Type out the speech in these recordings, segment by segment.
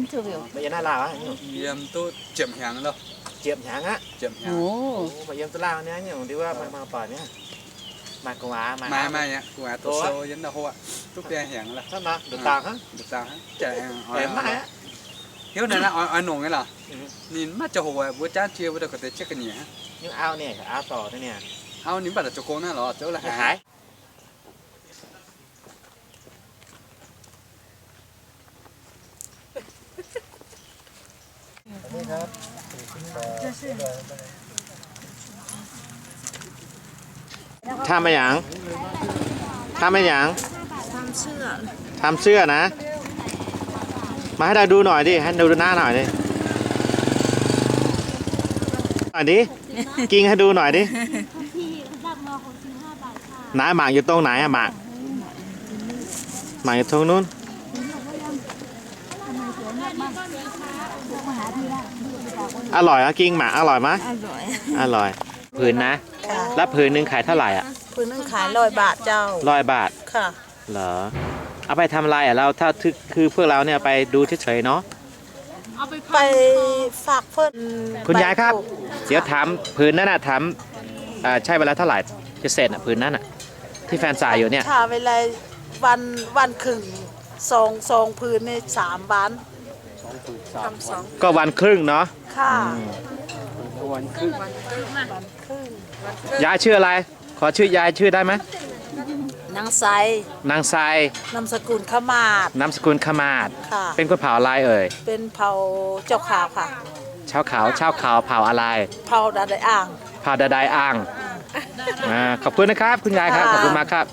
Interview. Yiem duqv ziepc hnyangx loh. Ziepc hnyangx aqv. Maaih yiem duqv laangh nyei nyungc, ndie wuov maaih, maaih buatc nyei. Maaih gu'nguaaz, maaih, maaih gu'nguaaz doqc sou yiem naaiv hlo aqv. Duqv biaa hnyangx loh. Nduqc dauh hnangv, nduqc dauh hnangv. Hnyouv naaiv naaiv oix, oix nongc nyei lorqc. Ninh maiv ziangh hoc mbuo jangv jiex mbuo daaih ga'deix jieqv ga'nyiec. Auv ninh mv baac zoux gong naaiv lorqc, zoux la'haaix. ทำอะไร ทำอะไร ทำเสื้อนะ มาให้เราดูหน่อยดิ ให้ดูหน้าหน่อยดิ หน่อยดิ กิงให้ดูหน่อยดิ ไหนหมากอยู่ตรงไหนอะหมาก หมากอยู่ตรงนู้น อร่อยเหรอ กิงหมากอร่อยไหม อร่อย อร่อย ผืนนะ ค่ะ แล้วผืนหนึ่งขายเท่าไหร่อะ ผืนหนึ่งขายร้อยบาทเจ้า ร้อยบาท ค่ะ เหรอ เอาไปทำอะไรอะ เราถ้าคือพวกเราเนี่ยไปดูเฉยๆเนาะ ไปฝากเพื่อน คุณยายครับ เดี๋ยวถามผืนนั้นน่ะ ถาม อ่า ใช้เวลาเท่าไหร่ จะเสร็จน่ะ ผืนนั้นน่ะ ที่แฟนใส่อยู่เนี่ย ใช้เวลาวัน วันครึ่ง สอง สองผืนนี่สามวัน ก็วันครึ่งเนาะ ค่ะ อืม วันครึ่ง วันครึ่ง ยายชื่ออะไร ขอชื่อยายชื่อได้ไหม นางไซ นางไซ นามสกุลขมาศ นามสกุลขมาศ ค่ะ เป็นคนเผ่าอะไรเอ่ย เป็นเผ่าเจ้าขาวค่ะ ชาวเขา ชาวเขาเผ่าอะไร เผ่าดาไดอ่าง เผ่าดาไดอ่าง อ่า ขอบคุณนะครับ คุณยายครับ ค่ะ ขอบคุณมากครับ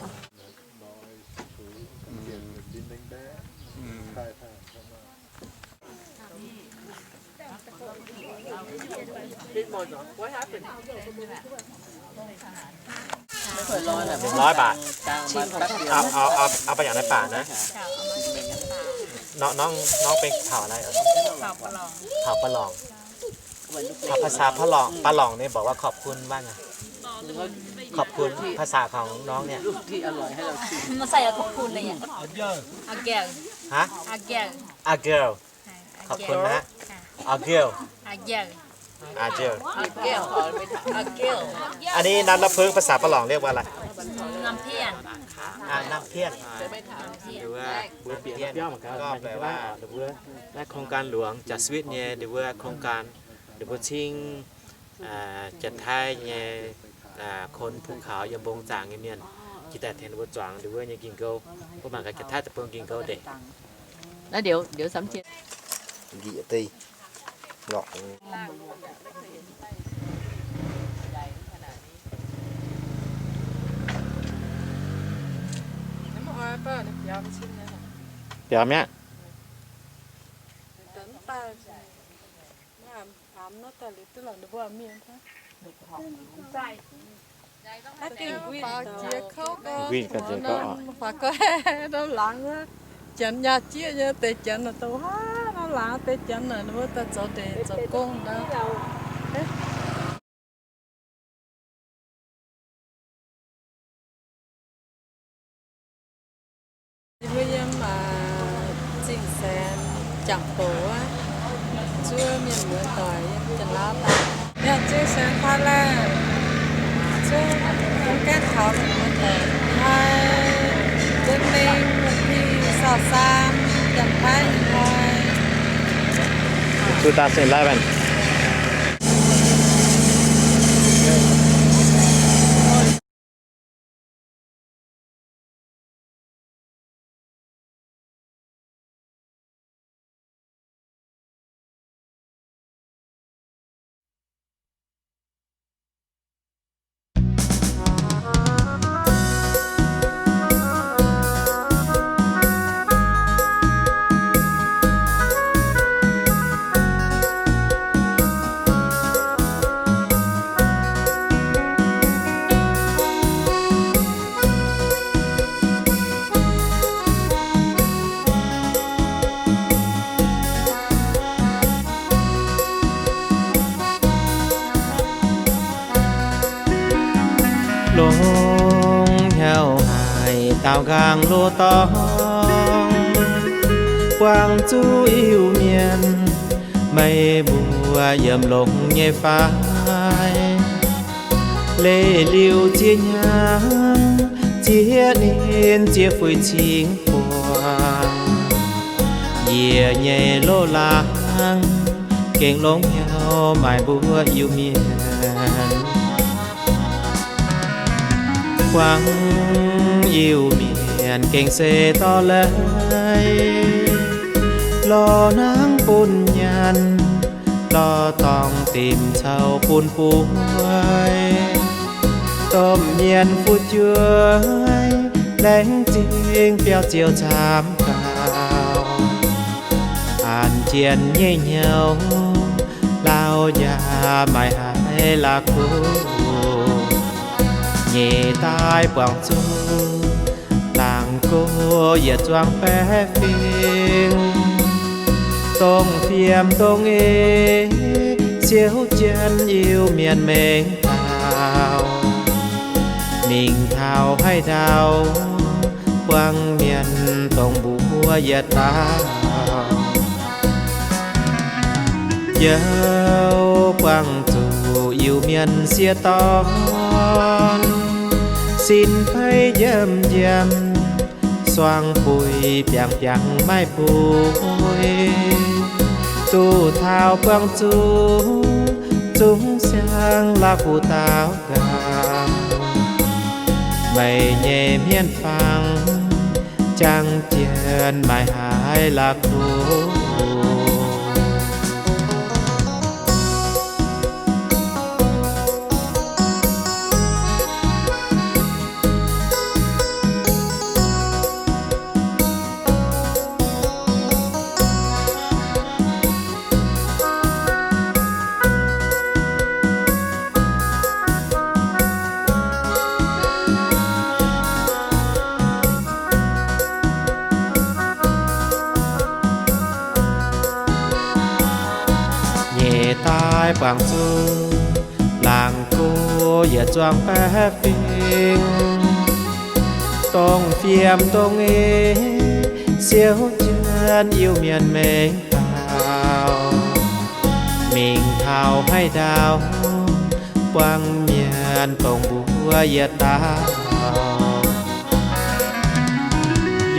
หนึ่งร้อยบาท เอา เอา เอา เอาไปอย่างในป่านะ น้อง น้อง น้องเป็นเผ่าอะไรเอ่ย เผ่าปะหล่อง เผ่าปะหล่อง เอาภาษาปะหล่อง ปะหล่องนี่บอกว่าขอบคุณว่าไง ขอบคุณ ภาษาของน้องเนี่ย มันใส่ขอบคุณเลยอ่ะ อาเกล ฮะ อาเกล อาเกล ขอบคุณนะฮะ อาเกล อาเกล อาเกล อาเกล อันนี้น้ำน้ำผึ้งภาษาปะหล่องเรียกว่าอะไร น้ำเพี้ยน อ่า น้ำเพี้ยน หรือว่า น้ำเพี้ยน ก็แปลว่า หรือว่า โครงการหลวงจากสวิตเนี่ย หรือว่าโครงการ หรือว่าทิ้ง อ่า จัดท้ายเนี่ย อ่า คนภูเขายำบงจางเนี่ย เนี่ย จิตแต่แทนวัวจวาง หรือว่าเนี่ยกินเกา พวกมันก็จัดท้ายแต่เพิ่งกินเกาเด็ก แล้วเดี๋ยว เดี๋ยวสามเจ็ด กี่ตี หลอก Biaux mi'aqv. Winh ganh jiex gauh oc. Janx nyaah jieqv nyei deix janx naaic, dongh haav nor laangz deix janx naaic, ninh mbuo daaih zoux ndeic zoux gong nor. Yie mbuo yiem Zingh Saenx jangx bouc wuov, zuov mienh muoz doic yiem Janx-Lauv daaih. Yaac zuov Saenx Thailand, zuov gaengh taux mienh muoz doic hnoi, Janx-Mengh Pi Sau Saam, Janx-Taiv hnoi. Two thousand eleven. Longx hnyouv haic daaux nqaang loz-dorngh, buangh zuqc Iu-Mienh, meih mbuo yiem longx nyei fai? Leih liuz ziex hnyangx, ziex ninh ziex fuix cingx buangh, yie nyei loz-laangz gengh longx hnyouv maaih mbuo Iu-Mienh. Buangh Iu-Mienh gengh se dorh leiz, lorz nangv bun nyanc, lorz dorngx dimc caux bun bueix. Domh mienh fu'jueiv laengz zingh biauv-ziouc camv gauh, an jien nyei hnyouv lauh yaac maaih haiz la'kuqv. Nyeic daaih buangh zuqc laangz go yietc zuangx baeqc fingx, dongh fiem dongh eix siouv jienv Iu-Mienh mengh dauh. Mingh taux haaix ndau, buangh mienh dongh mbuo yietc dauh. Yaac buangh zuqc Iu-Mienh sieqv dorn, sin fei njiemv njiemv, suang buix biangh biangh maiv bueix. Duqv taux buangh zuqc zungv siang la'kuqv daaux nqaang, meih nyei hmien fangx jangx jien maaih haiz la'kuqv. Nyeic daaih buangh zuqc laangz go yietc zuangx baeqv fingx, dongh fiem dongh eix siouv jienv Iu-Mienh mengh dauh. Mingh taux haaix ndau, buangh mienh dongh mbuo yietc dauh.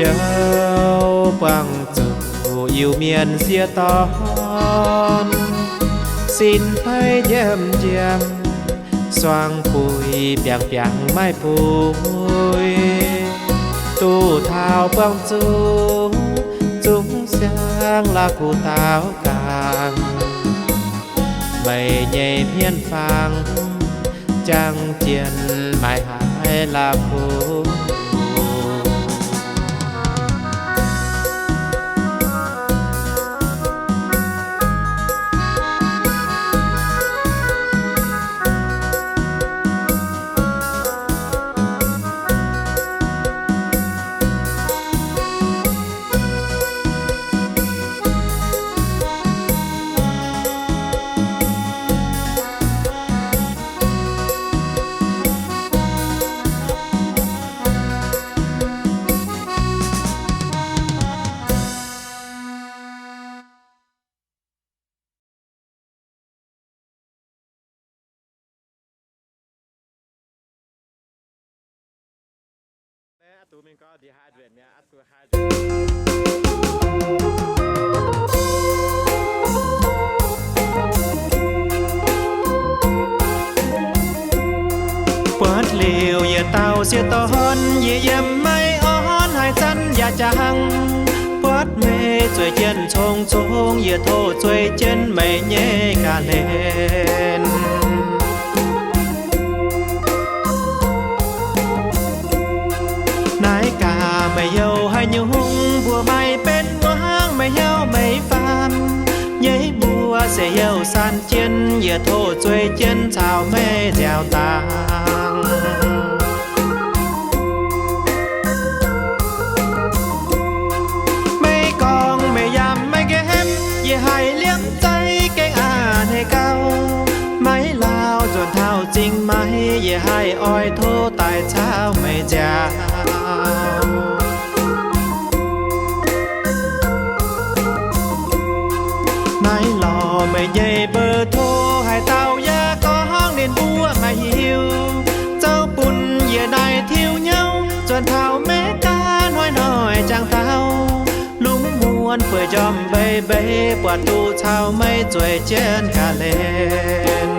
Yaac buangh zuqc Iu-Mienh sieqv dorn, sin fei njiemv njiemv, suang buix biangh biangh maiv buix. Duqv taux buangh zuqc zungv siang la'kuqv daaux nqaang, meih nyei hmien fangx jangx jien maaih haiz la'kuqv. Buatc liuz yietc dauh sieqv dorn, yie yiem maiv orn, haaix zanc yaac jangx. Buatc meih zueiz jienv cong-cong, yie tov zueiz jienv meih nyei ga'hlen. Naaiv gaax meih youh haaix nyungc mbuox maaih benx muangx, meih hnyouv meih faam nyei mbuo se youh san jienv, yie tov zueiz jienv caux meih nziaaux dangh. Meih gorngv meih yaac maiv nqemh, yie haih liemh zeih gengh a'hneiv gauh. Maiv lauh nzuonx taux zingh maiv, yie haih oix tov daaih caux meih nziaaux. Naaiv lorz meih nyei mbuox tov haaix dauh yaac gorngv ninh mbuo maiv hiuv. Zoux bun yie naaiv tiuv hnyouv nzuonx taux Meiv Gaav hnoi-hnoi jangx taux. Lungh muonz bueix njormh mbeix mbeix, buatc duqv caux meih zueiz jienv ga'hlen.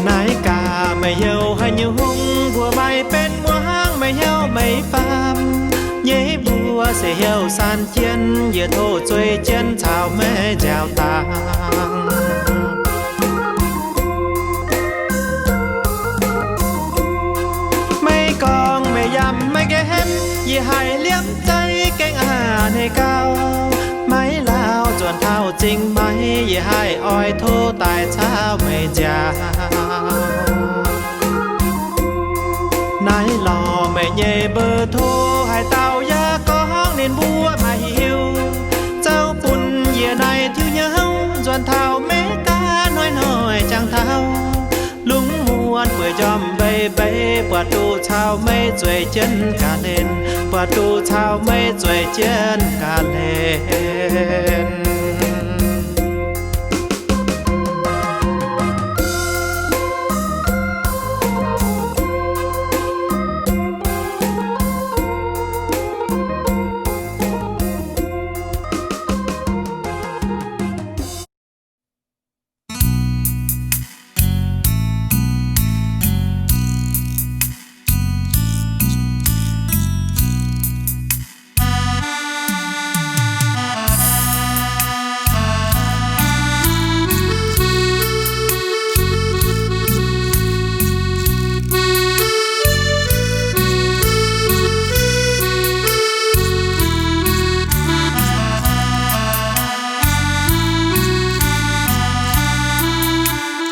Naaiv gaax meih youh haaix nyungc mbuox maaih benx muangx, meih hnyouv meih faam nyei mbuo se youh san jienv, yie tov zueiz jienv caux meih nziaaux dangh. Meih gorngv meih yaac maiv nqemh, yie haih liemh zeih gengh a'hneiv gauh. Maiv lauh nzuonx taux zingh maiv, yie haih oix tov daaih caux meih nziaaux. Naaiv lorz meih nyei mbuox tov haaix dauh yaac gorngv ninh mbuo maiv hiuv. Zoux bun yie naaiv tiuv hnyouv nzuonx taux Meiv Gaav hnoi-hnoi jangx taux. Lungh muonz bueix njormh mbeix mbeix, buatc duqv caux meih zueiz jienv ga'hlen, buatc duqv caux meih zueiz jienv ga'hlen.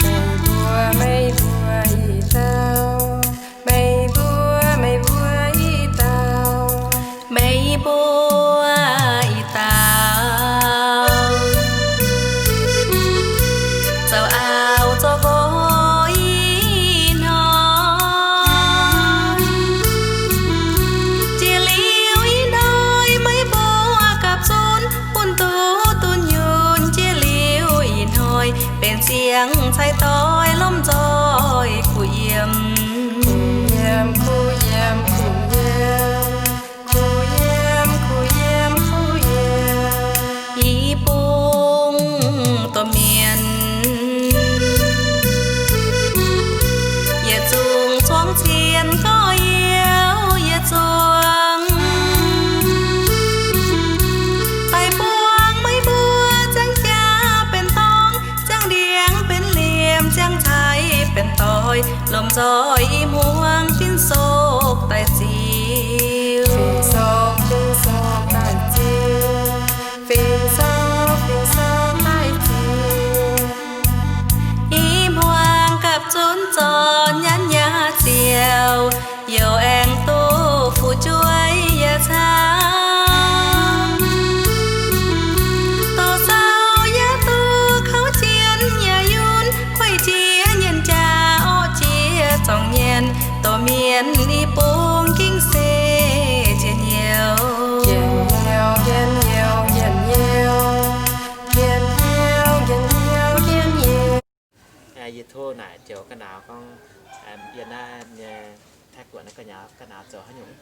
Meih mbuo, meih mbuo ih dauh. Meih mbuo, meih mbuo ih dauh. Meih mbuo ih dauh. Zoux auv zoux nqox ih hnoi, jiex liuz ih hnoi meih mbuo gapv zunv bun duqv dunh yunh. Jiex liuz ih hnoi benx ziangh cai doix lomh nzoih kuh yiem. Kuh yiem, kuh yiem, kuh yiem. Kuh yiem, kuh yiem, kuh yiem. I bung domh mienh, yietc zungv zuangx cien gorx-youz yietc zuangx. Daaih buangh meih mbuo ziangh jaax benx dorngx, ziangh ndiangx benx lieqc. Tov naaic joux ga'naaiv gorngv, yiem naaiv nyei Taiv-Guoqv naaiv ga'naaiv zoux haaix nyungc?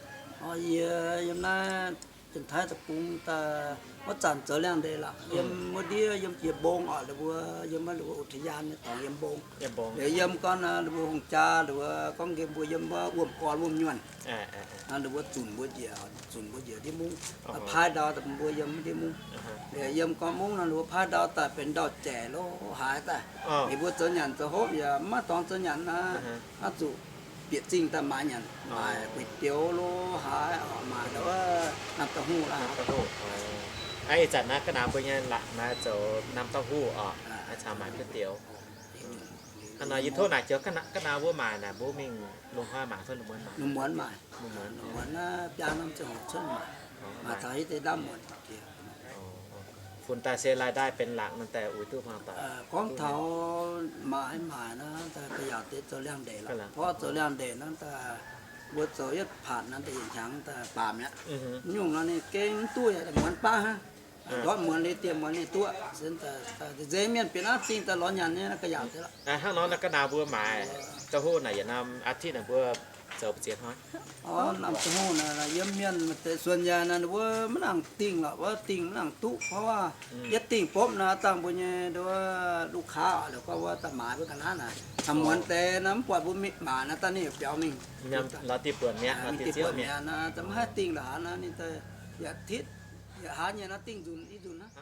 Yie yiem naaiv Janx-Taiv deic-bung daaih wuov zanc zoux liangx-ndeic lorqc. Yiem wuov ndiev yiem jiex mbong oc, ninh mbuo yiem wuov ninh mbuo อุทยาน nyei dorngx yiem mbong. Liuz yiem gorngv ninh mbuo hungh jaa ninh mbuo gorngv nqemh mbuo yiem wuov wuom gorn wuom nyuonh. Ninh mbuo zunc mbuo njiec, zunc mbuo njiec ndiev mungv, paaiv ndau daaih mbuo yiem ndiev mungv. Liuz yiem gorngv mungv nor ninh mbuo paaiv ndau daaih benx ndau-jaic lo haaix daaih. Ninh mbuo zoux nyanc zoux hopv yaac maiv dorngx zoux nyanc aqv, zuqc bieqc zingh daaih maaiz nyanc, maaiz gueix diouz lo haaix, maaiz ndau wuov น้ำเต้าหู้ laaix. Ih zanc naaiv ga'naaiv mbuo nyei laangz naaiv zoux น้ำเต้าหู้ oc, caux maaiz gueix diouz. Hnangv nor yie tov naaic joux ga'naaiv mbuo maaic naaic, mbuo mingh lungh hnoi maaic fai lungh muonz maaic? Lungh muonz maaic. Lungh muonz, lungh muonz naaiv biaa norm ziangh hoc cuotv maaic, maaic taux hitv deix ndaamv muonz jiex. Funx daaih se รายได้ benx laangz nor daaih uix duqv hmuangx doic. Gorngv taux maaic maaic naaiv daaih ga'yaauc deix zoux liangx-ndeic lorqc. Gorngv zoux liangx-ndeic naaiv daaih mbuo zoux yietv paatc naaiv daaih yietc hnyangx daaih baamz mi'aqv. Nyungc nor ninh gengh duqv yaac muonz baav hnangv. Ndortv muonz liuz dieh muonz ninh duqv. Nzeix mienh bieqc naaiv zingh daaih lorz nyanc nyei naaiv ga'yaauc deix lorqc. Hnangv nor naaiv ga'naaiv mbuo maaic เต้าหู้ naaic yietc norm อาทิตย์ naaic mbuo zoux mbu'ziex hnoi? Orv, น้ำเต้าหู้ naaic yiem mienh maaih deix ส่วนใหญ่ naaic ninh mbuo maiv nangc dingh lorqc, wuov dingh maiv nangc duqv. เพราะว่า yietv dingh bopv naaic dangh mbuo nyei nduov ลูกค้า oc, liuz gorngv wuov daaih maaiz mbuo ga'naaiv naaic, muonz deix naaic mv buatc mbuo mingh maaic naaic daaih ninh yaac biaux mingh, lorz dieh buonc mi'aqv, mingh dieh buonc mi'aqv naaic, mv haih dingh la'haaix naaic ninh daaih yietc อาทิตย์ yietc hnoi nyei naaic dingh nzunc i nzunc hnangv.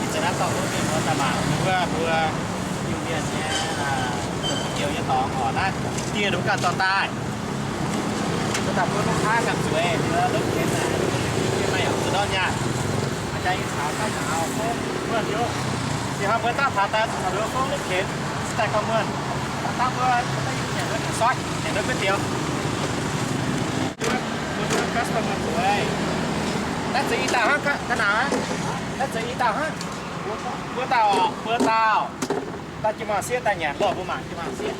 Ih zanc naaiv dorh mbuo mingh wuov daaih mangc wuov mbuo Iu-Mienh nyei diex nyei dorngx oc. Naaiv dieh ninh mbuo ganh dorh daaih. Mbuo daaih mbuo ลูกค้า ganh zueiz, ninh mbuo lotv kenx naaic, maaih yaac zuqc ndortv nyaah. Aa jaax yie caux daaih nauz fongv muonh yaac, ih hnoi mbuo daaih paax daaih zuqc caux ninh mbuo fongv lotv kenx daaih gauh muonh. Daaih mbuo daaih nyanc nduov soiv, nyanc nduov gueix diouz. Mbuo customer zueiz. Naaiv zeiz i dauh hnangv, ga'naaiv. Naaiv zeiz i dauh hnangv. Mbuo dauh oc, mbuo dauh. Daaih jiu-baang sieqv daaih nyanc lorh, mbuo mangc jiu-baang sieqv.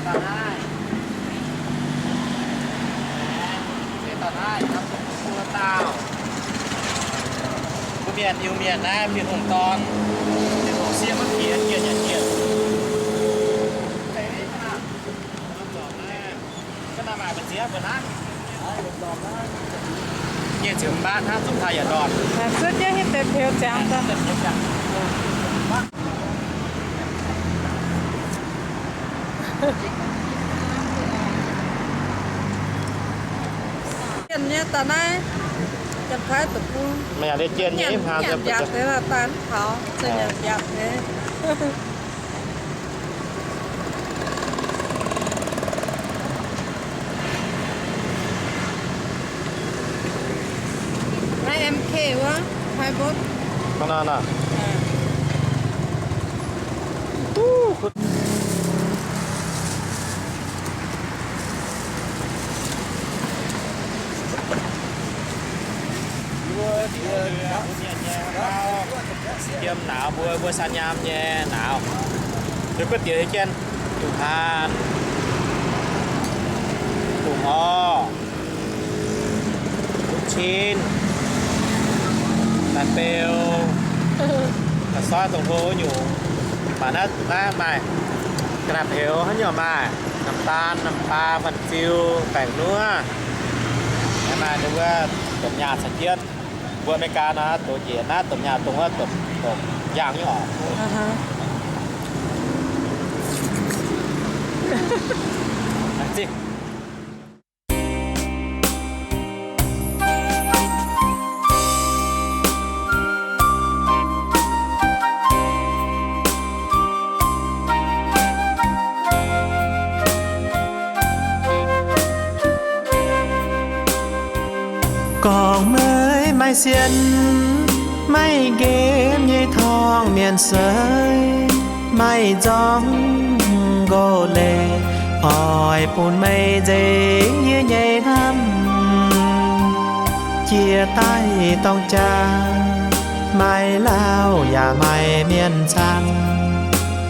Dauh naaiv. Dauh naaiv, mbuo dauh. Mbuo mienh Iu-Mienh naaiv, Bienh Hungh dorn. Bienh Hungh sieqv maiv bieqc, jienh nyanc jienh. Nyic ziepc บาท hnangv, zungv taux yietc ndorm. Zuov jienv hitv deix peux ziangx daaih. Jienh nyei daaih naaiv, Janx-Taiv deic-bung. Meih yaac jienh nyei, nyanc mv hnaangx nyanc nziaauc deix lorqc, daaih mv taux, se nyanc nziaauc deix. Naaiv M K wuov, Taiv Botv. Hnangv naaiv nor. Yiem nauz mbuo, mbuo san nyaam nyei nauz. Nduov guoqv diex hiuv jienv, dungz haan, dungz orv, dungz cin, daaih beu, daaih soiv dongh hlo nyungc. Mv baac naaiv, naaiv maaih ga'naaiv peux haaix nyungc maaih, น้ำตาล, น้ำปลา, ฟันซิว, แป้งนัว, maaih ninh mbuo domh nyaah caux jienv. Mbuo Aa^me^li^gaa nor, doqc njiec naaiv domh nyaah dongh wuov domh, domh yaangh nyei oc. Gorngv meih maaih sienx, maaih nqemh nyei torngv mienh seix, maaih nzormc nqox leiz, oix bun meih nzengc yie nyei hnamv. Jiex daaih dorng jaa, maaih lauh yaac maaih mienh cang.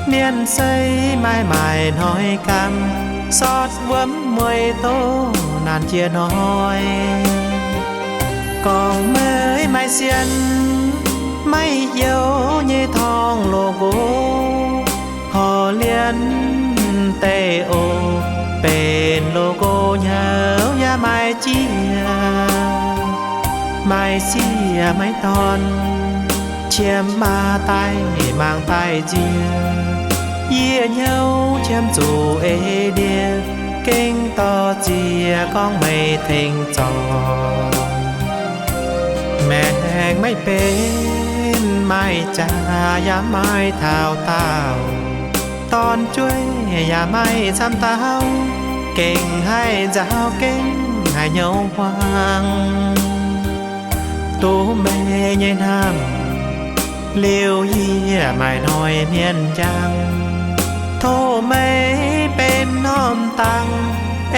Mienh sei maaih maaic hnoi ganh, sortv wuom mueiz doqc naanc jiex hnoi. Gorngv meih maaih sienh, maiv youh nyei torngv loz-nqox, horv lienh deic oc, benx loz-nqox hnyouv yaac maiv jiex. Maaih sieqv maiv dorn, qiemx maa daaih mangc daaih nzie. Yie hnyouv qiemx zuqc ei ndie, gengh dorh ziex gorngv meih tengx zorc. Maengc maiv benx maaih jaax yaac maaih taux daauh, dorn-jueiv yaac maaih camv dauh, gengh haih nzaaux gengh haih hnyouv hmuangx. Duqv meih nyei hnamv liuz yie maaih hnoi mienh njang. Tov meih benx norm dangh,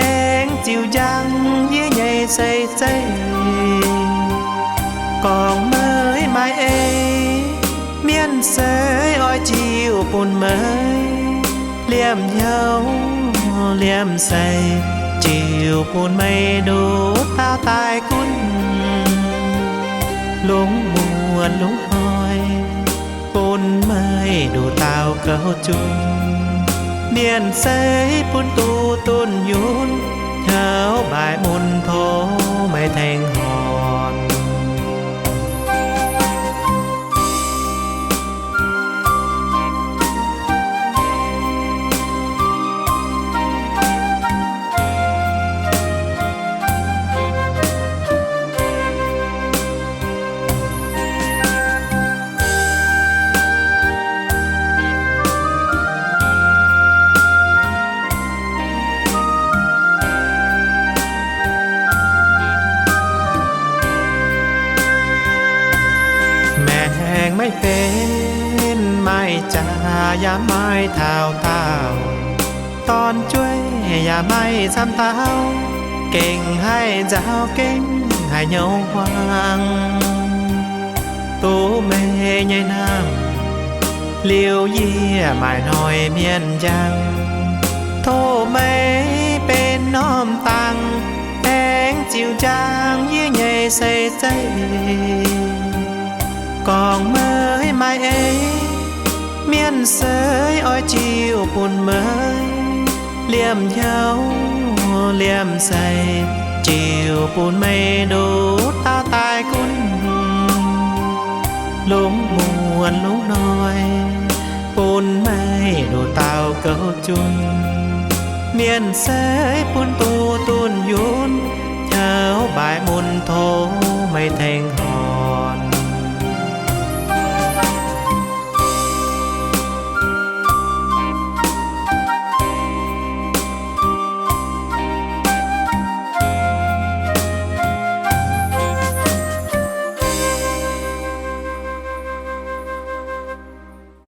aengx ziux njang yie nyei sei zeiv. Gorngv meih maaih ei, mienh sei oix jiu bun meih. Liemh hnyouv liemh sei, jiu bun meih nduqc dauh daaih gunv. Lungh muonz lungh hnoi, bun meih nduqc dauh gouv junv. Mienh sei bun duqv dunh yunv, hnyouv mbaih mun tov meih tengx horpc. Maengc maiv benx maaih jaax yaac maaih taux daauh, dorn-jueiv yaac maaih camv dauh, gengh haih nzaaux gengh haih hnyouv hmuangx. Duqv meih nyei hnamv liuz yie maaih hnoi mienh njang. Tov meih benx norm dangh, aengx ziux njang yie nyei sei zeiv. Gorngv meih maaih ei, mienh sei oix jiu bun meih. Liemh hnyouv liemh sei, jiu bun meih nduqc dauh daaih gunv. Lungh muonz lungh hnoi, bun meih nduqc dauh gouv junv. Mienh sei bun duqv dunh yunv, hnyouv mbaih mun tov meih tengx horpc.